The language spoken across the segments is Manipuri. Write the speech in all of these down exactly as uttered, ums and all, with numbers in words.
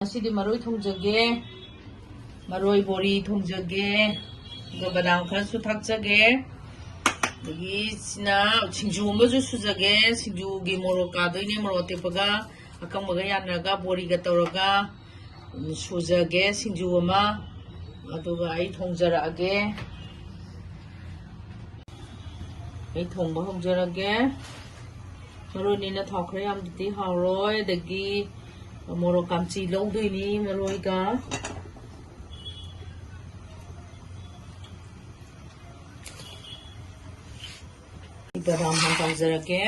ꯉꯁꯤꯗꯤ ꯃꯔꯣꯏ ꯊꯣꯡꯖꯒꯦ, ꯃꯔꯣꯏ ꯕꯣꯔꯤ ꯊꯣꯡꯖꯒꯦ, ꯑꯗꯨꯒ ꯕꯗꯥꯝ ꯈꯔꯁꯨ ꯊꯥꯛꯆꯒꯦ꯫ ꯑꯗꯒꯤ ꯁꯤꯅ ꯁꯤꯡꯖꯨ ꯑꯃꯁꯨ ꯁꯨꯖꯒꯦ꯫ ꯁꯤꯡꯖꯨꯒꯤ ꯃꯣꯔꯣꯛ ꯀꯥꯗꯣꯏꯅꯦ, ꯃꯣꯔꯣꯛ ꯑꯇꯦꯛꯄꯒ ꯑꯀꯪꯕꯒ ꯌꯥꯅꯔꯒ ꯕꯣꯔꯤꯒ ꯇꯧꯔꯒ ꯁꯨꯖꯒꯦ ꯁꯤꯡꯖꯨ ꯑꯃ꯫ ꯑꯗꯨꯒ ꯑꯩ ꯊꯣꯡꯖꯔꯛꯑꯒꯦ꯫ ꯑꯩ ꯊꯣꯡꯕ ꯍꯧꯖꯔꯒꯦ꯫ ꯃꯔꯣꯏꯅꯤꯅ ꯊꯥꯎ ꯈꯔ ꯌꯥꯝꯗꯗꯤ ꯍꯥꯎꯔꯣꯏ꯫ ꯑꯗꯒꯤ ꯃꯣꯔꯣꯛ ꯀꯥꯝꯆꯤ ꯂꯧꯗꯣꯏꯅꯤ ꯃꯔꯣꯏꯒ꯫ ꯕꯗꯥꯝ ꯍꯥꯟꯅ ꯇꯥꯎꯖꯔꯛꯀꯦ꯫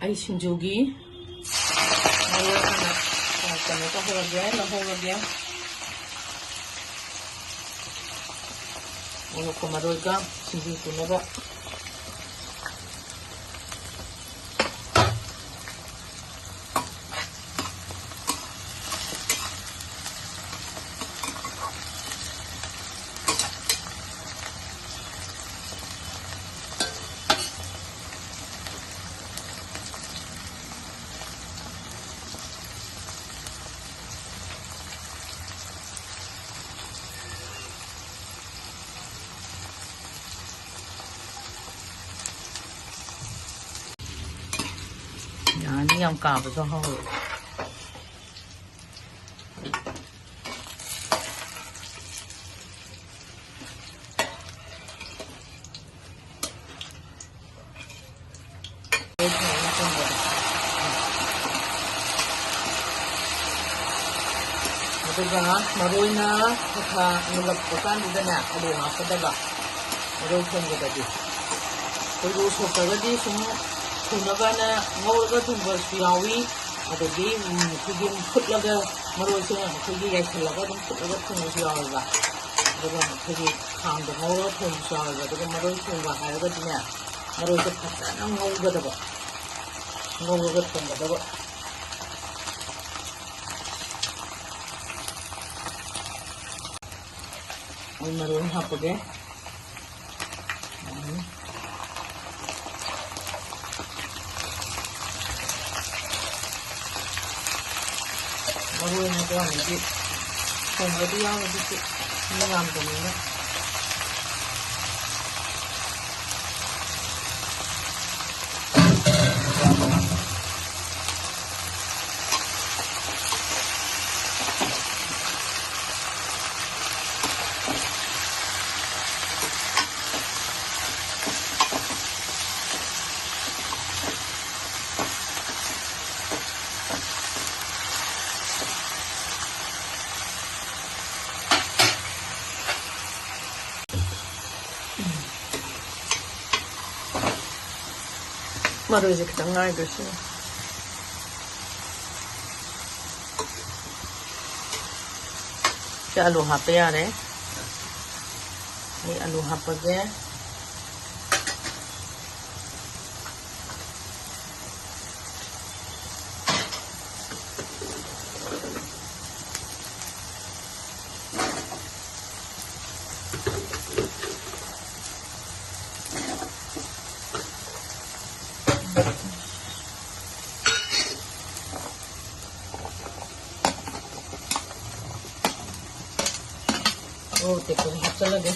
ꯑꯩ ꯁꯤꯡꯖꯨꯒꯤ ꯃꯔꯣꯏ ꯍꯥꯟꯅ, ꯑ, ꯀꯩꯅꯣ ꯇꯧꯍꯧꯔꯒꯦ, ꯂꯧꯍꯧꯔꯒꯦ꯫ ꯃꯣꯔꯣꯛꯀ ꯃꯔꯣꯏꯒ ꯁꯤꯡꯖꯨ ꯁꯨꯅꯕ꯫ ꯌꯥꯅꯤ, ꯌꯥꯝ ꯀꯥꯕꯁꯨ ꯍꯧꯔꯦ꯫ ꯑꯗꯨꯒ ꯃꯔꯣꯏꯅ ꯈꯔ ꯈꯔ ꯃꯨꯜꯂꯛꯄ ꯀꯥꯟꯗꯨꯗꯅꯦ ꯑꯂꯨ ꯍꯥꯞꯀꯗꯕ꯫ ꯃꯔꯣꯏ ꯊꯣꯡꯕꯗꯗꯤ ꯑꯂꯨ ꯁꯣꯛꯇ꯭ꯔꯒꯗꯤ ꯁꯨꯝ ꯊꯨꯅꯕꯅ ꯉꯧꯔꯒ ꯊꯣꯡꯕꯁꯨ ꯌꯥꯎꯏ꯫ ꯑꯗꯒꯤ, ꯎꯝ, ꯑꯩꯈꯣꯏꯒꯤ ꯐꯨꯠꯂꯒ ꯃꯔꯣꯏꯁꯦ ꯑꯩꯈꯣꯏꯒꯤ ꯌꯥꯏꯁꯜꯂꯒ ꯑꯗꯨꯝ ꯐꯨꯠꯂꯒ ꯊꯣꯡꯕꯁꯨ ꯌꯥꯎꯋꯦꯕ꯫ ꯑꯗꯨꯒ ꯑꯩꯈꯣꯏꯒꯤ ꯈꯥꯡꯗ ꯉꯧꯔꯒ ꯊꯣꯡꯕꯁꯨ ꯌꯥꯎꯋꯦꯕ꯫ ꯑꯗꯨꯒ ꯃꯔꯣꯏ ꯊꯣꯡꯕ ꯍꯥꯏꯔꯒꯗꯤꯅꯦ, ꯃꯔꯣꯏꯁꯦ ꯐꯖꯅ ꯉꯧꯒꯗꯕ, ꯉꯧꯔꯒ ꯊꯣꯡꯒꯗꯕ꯫ ꯑꯩ ꯃꯔꯣꯏ ꯍꯥꯞꯄꯒꯦ꯫ ꯃꯔꯣꯏ ꯍꯥꯏꯕ ꯋꯥꯅꯤꯗꯤ ꯊꯣꯡꯕꯗꯤ ꯌꯥꯎꯔꯗꯤ ꯃꯤ ꯌꯥꯝꯗꯕꯅꯤꯅ꯫ ꯃꯔꯣꯏꯁꯦ ꯈꯤꯇꯪ ꯉꯥꯏꯈ꯭ꯔꯁꯤ꯫ ꯁꯤ ꯑꯂꯨ ꯍꯥꯞꯄ ꯌꯥꯔꯦ꯫ ꯑꯩ ꯑꯂꯨ ꯍꯥꯞꯄꯒꯦ꯫ ꯃꯣꯔꯣꯛ ꯑꯇꯦꯛꯄꯁꯨ ꯍꯥꯞꯆꯜꯂꯒꯦ꯫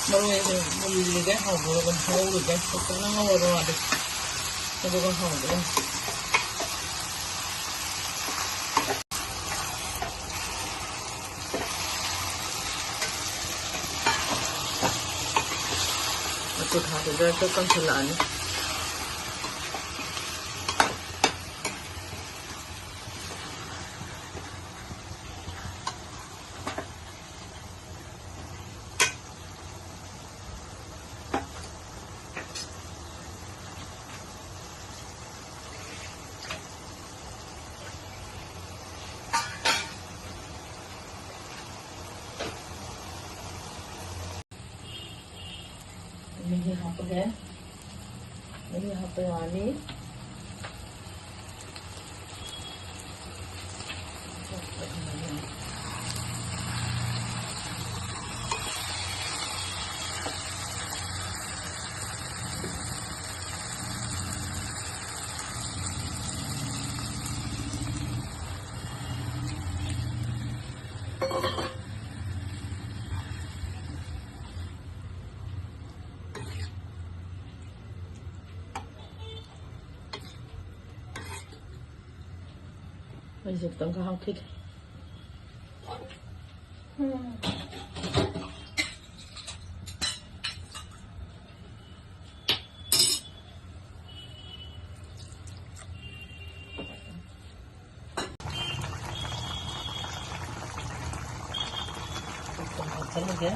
ꯃꯔꯣꯏꯁꯦ ꯃꯨꯜꯂꯤꯒꯩ ꯍꯧꯔꯒ ꯉꯧꯔꯤꯒꯩ ꯐꯖꯅ ꯉꯧꯔꯒ ꯑꯗꯨꯝ ꯑꯗꯨꯒ ꯍꯧꯔꯒ ꯃꯆꯨ ꯊꯥꯛꯄꯗ ꯍꯦꯛꯇ ꯀꯪꯁꯤꯜꯂꯛꯑꯅꯤ꯫ ꯃꯍꯤ ꯍꯥꯞꯄꯒꯦ꯫ ꯃꯍꯤ ꯍꯥꯞꯄ ꯌꯥꯔꯅꯤ꯫ ꯑꯩꯁꯦ ꯈꯤꯇꯪ ꯈꯥꯛ ꯍꯥꯞꯈꯤꯒꯦ꯫ ꯍꯥꯞꯆꯜꯂꯒꯦ꯫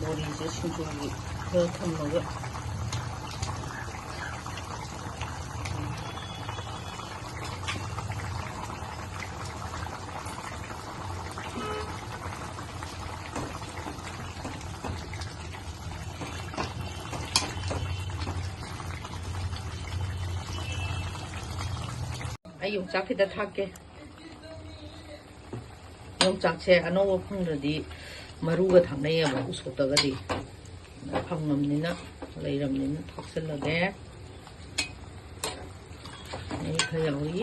ꯕꯣꯔꯤꯁꯦ ꯁꯤꯡꯖꯨꯒꯤ ꯈꯔ ꯊꯝꯃꯒ꯫ ꯑꯩ ꯌꯣꯡꯆꯥꯛ ꯈꯤꯇ ꯊꯥꯛꯀꯦ꯫ ꯌꯣꯡꯆꯥꯛꯁꯦ ꯑꯅꯧꯕ ꯐꯪꯗ꯭ꯔꯗꯤ ꯃꯔꯨꯒ ꯊꯥꯛꯅꯩꯌꯦꯕ ꯎꯁꯣꯞꯇꯒꯗꯤ꯫ ꯐꯪꯉꯝꯅꯤꯅ, ꯂꯩꯔꯝꯅꯤꯅ ꯊꯥꯛꯆꯜꯂꯒꯦ꯫ ꯃꯍꯤ ꯈꯔ ꯌꯥꯎꯔꯤ꯫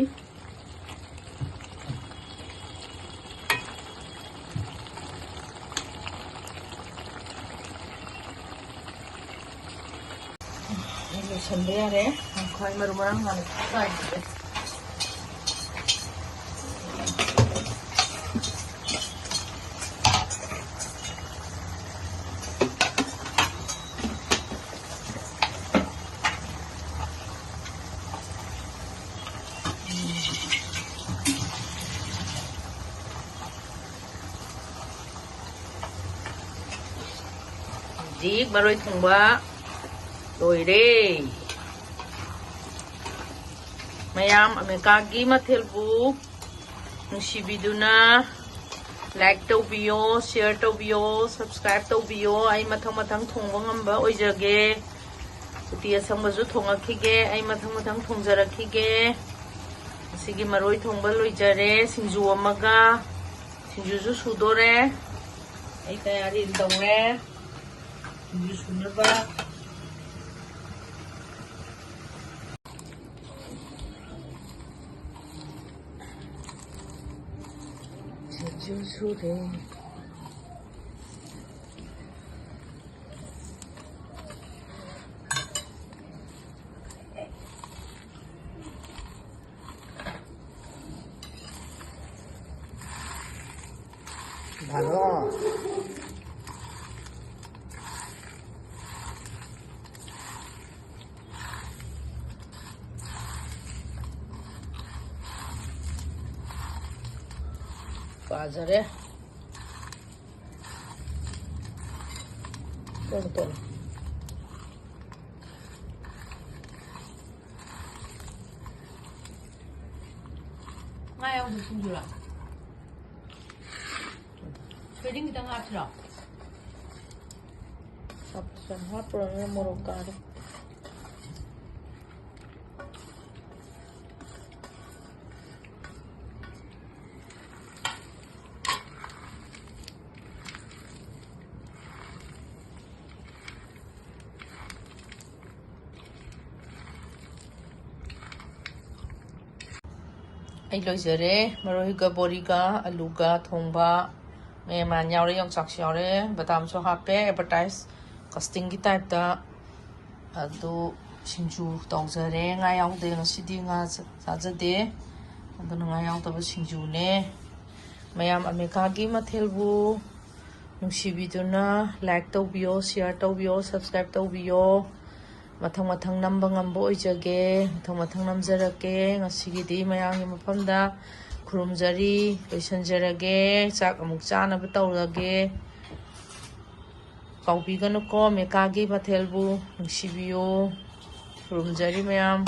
ꯂꯣꯏꯁꯟꯕ ꯌꯥꯔꯦ꯫ ꯉꯥꯏꯈꯣ, ꯑꯩ ꯃꯔꯨ ꯃꯔꯥꯡ ꯍꯥꯟꯅ ꯆꯥꯏꯈꯤꯒꯦ꯫ ꯍꯧꯖꯤꯛ ꯃꯔꯣꯏ ꯊꯣꯡꯕ ꯂꯣꯏꯔꯦ꯫ ꯃꯌꯥꯝ ꯑꯃꯦꯔꯤꯀꯥꯒꯤ ꯃꯊꯦꯜꯕꯨ ꯅꯨꯡꯁꯤꯕꯤꯗꯨꯅ like ꯇꯧꯕꯤꯌꯣ, share ꯇꯧꯕꯤꯌꯣ, subscribe ꯇꯧꯕꯤꯌꯣ꯫ ꯑꯩ ꯃꯊꯪ ꯃꯊꯪ ꯊꯣꯡꯕ ꯉꯝꯕ ꯑꯣꯏꯖꯒꯦ꯫ ꯎꯇꯤ ꯑꯁꯪꯕꯁꯨ ꯊꯣꯡꯉꯛꯈꯤꯒꯦ꯫ ꯑꯩ ꯃꯊꯪ ꯃꯊꯪ ꯊꯣꯡꯖꯔꯛꯈꯤꯒꯦ꯫ ꯉꯁꯤꯒꯤ ꯃꯔꯣꯏ ꯊꯣꯡꯕ ꯂꯣꯏꯖꯔꯦ꯫ ꯁꯤꯡꯖꯨ ꯑꯃꯒ, ꯁꯤꯡꯖꯨꯁꯨ ꯁꯨꯗꯣꯔꯦ꯫ ꯑꯩ ꯇꯌꯥꯔꯤ ꯇꯧꯔꯦ꯫ ꯁꯤꯡꯖꯨ ꯁꯨꯅꯕ꯫ ꯁꯤꯡꯖꯨ ꯁꯨꯔꯦ꯫ ꯕꯥꯔꯣ꯫ ꯄꯥꯖꯔꯦ꯫ ꯇꯣꯠꯂꯨ, ꯇꯣꯠꯂꯨ꯫ ꯉꯥ ꯌꯥꯎꯗꯕ ꯁꯤꯡꯖꯨꯔꯣ? ꯊꯣꯏꯗꯤꯡ ꯈꯤꯇꯪ ꯍꯥꯞꯁꯤꯔꯣ? ꯍꯥꯞꯄꯁꯨ ꯌꯥꯝ ꯍꯥꯞꯄꯨꯔꯅꯨ, ꯃꯣꯔꯣꯛ ꯀꯥꯔꯦ꯫ ꯑꯩ ꯂꯣꯏꯖꯔꯦ꯫ ꯃꯔꯣꯏꯒ ꯕꯣꯔꯤꯒ ꯑꯂꯨꯒ ꯊꯣꯡꯕ, ꯃꯌꯥꯟ ꯌꯥꯎꯔꯦ, ꯌꯣꯡꯆꯥꯛꯁꯨ ꯌꯥꯎꯔꯦ, ꯕꯗꯥꯝꯁꯨ ꯍꯥꯞꯄꯦ, ꯑꯦꯗꯚꯔꯇꯥꯏꯁ ꯀꯥꯁꯇꯤꯡꯒꯤ ꯇꯥꯏꯞꯇ꯫ ꯑꯗꯨ ꯁꯤꯡꯖꯨ ꯇꯧꯖꯔꯦ꯫ ꯉꯥ ꯌꯥꯎꯗꯦ ꯉꯁꯤꯗꯤ, ꯉꯥ ꯆꯥ-, ꯆꯥꯖꯗꯦ꯫ ꯑꯗꯨꯅ ꯉꯥ ꯌꯥꯎꯗꯕ ꯁꯤꯡꯖꯨꯅꯦ꯫ ꯃꯌꯥꯝ ꯑꯃꯦꯔꯤꯀꯥꯒꯤ ꯃꯊꯦꯜꯕꯨ ꯅꯨꯡꯁꯤꯕꯤꯗꯨꯅ ꯂꯥꯏꯛ ꯇꯧꯕꯤꯌꯣ, ꯁꯤꯌꯔ ꯇꯧꯕꯤꯌꯣ, ꯁꯕꯁꯀ꯭ꯔꯥꯏꯕ ꯇꯧꯕꯤꯌꯣ꯫ ꯃꯊꯪ ꯃꯊꯪ ꯅꯝꯕ ꯉꯝꯕ ꯑꯣꯏꯖꯒꯦ꯫ ꯃꯊꯪ ꯃꯊꯪ ꯅꯝꯖꯔꯛꯀꯦ꯫ ꯉꯁꯤꯒꯤꯗꯤ ꯃꯌꯥꯝꯒꯤ ꯃꯐꯝꯗ ꯈꯨꯔꯨꯝꯖꯔꯤ, ꯂꯣꯏꯁꯤꯟꯖꯔꯒꯦ꯫ ꯆꯥꯛ ꯑꯃꯨꯛ ꯆꯥꯅꯕ ꯇꯧꯔꯒꯦ꯫ ꯀꯥꯎꯕꯤꯒꯅꯨꯀꯣ, ꯑꯃꯦꯔꯤꯀꯥꯒꯤ ꯃꯊꯦꯜꯕꯨ ꯅꯨꯡꯁꯤꯕꯤꯌꯨ꯫ ꯈꯨꯔꯨꯝꯖꯔꯤ ꯃꯌꯥꯝ꯫